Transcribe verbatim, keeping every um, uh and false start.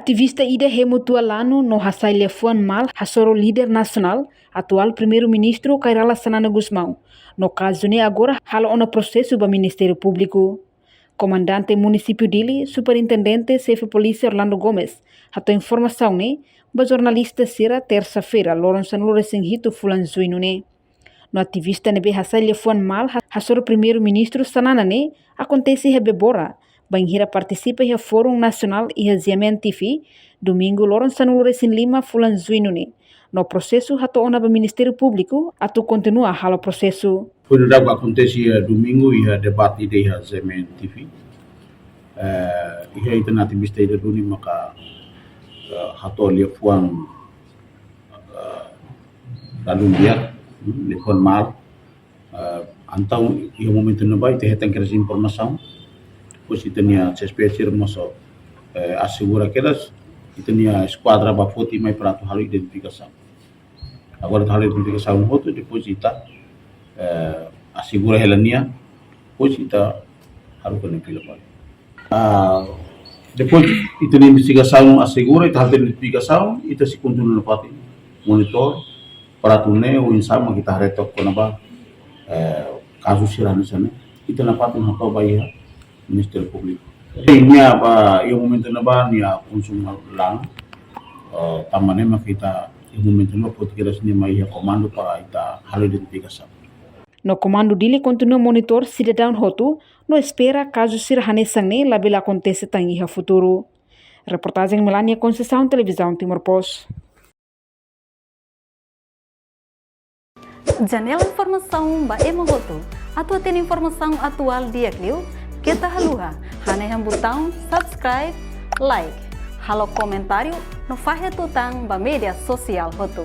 Ativista ida hemu tua lanu no hasai liafuan malu hasoru líder nasionál, atuál Primeiru-Ministru Kay Rala Xanana Gusmão. No kazu ne'e agora halo ona prosesu ba Ministériu Públiku. Komandante Munisípiu Dili, Superintendente Xefe Polísia Orlando Gomes, hato'o informasaun ne'e ba jornalista sira tersa-feira, loron sanulu-resin-hitu fulan Juñu ne'e. No ativista ne'ebé hasai liafuan malu ha-, hasoru Primeiru-Ministru Xanana ne'e akontese iha Bebora, bainhira partisipa iha Fórum Nasionál iha G M N T V, Domingu loron sanulu-resin-lima fulan Juñu ne'e. No prosesu hato'o ona ba Ministériu Públiku atu kontinua halo prosesu. Foin dadauk akontese iha Domingu iha debate ida iha G M N T V. Eh, iha ita-nia ativista ida duni maka, eh, hato'o liafuan, eh, lalun di'ak, hmm, liafuan malu. Eh, entaun iha momentu ne'ebá ita hetan kedas informasaun. Depois ita-nia C S P sira mós, eh, asegura kedas, ita-nia eskuadra bá foti mai para atu halo identifikasaun. Agora ita halo identifikasaun hotu, depois ita, eh, asegura hela nia, depois ita haruka nia fila fali. Ah, depois ita-nia investigasaun asegura, ita halo identifikasaun, ita sei kontinua nafatin monitor, para atu nune'e oinsá mak ita haree took kona-ba, eh, kazu sira hanesan ne'e, ita nafatin hato'o ba iha Ministériu Públiku. Nia ba, iha momentu ne'ebá nia funsaun lanu, eh, tanba ne'e mak ita iha momentu ne'ebá foti kedas nia mai iha komandu para ita halo identifikasaun. No Komandu Dili kontinua monitor sidadaun hotu, no espera kazu sira hanesan ne'e labele akontese tan iha futuru. Reportajen Melania Conceição, Televizaun Timor Post. Janela informasaun ba ema hotu. Atu hatene informasaun atuál di'ak liu, keta haluha hanehan butaun subscribe, like, halo komentáriu, no fahe tutan ba média sosiál hotu.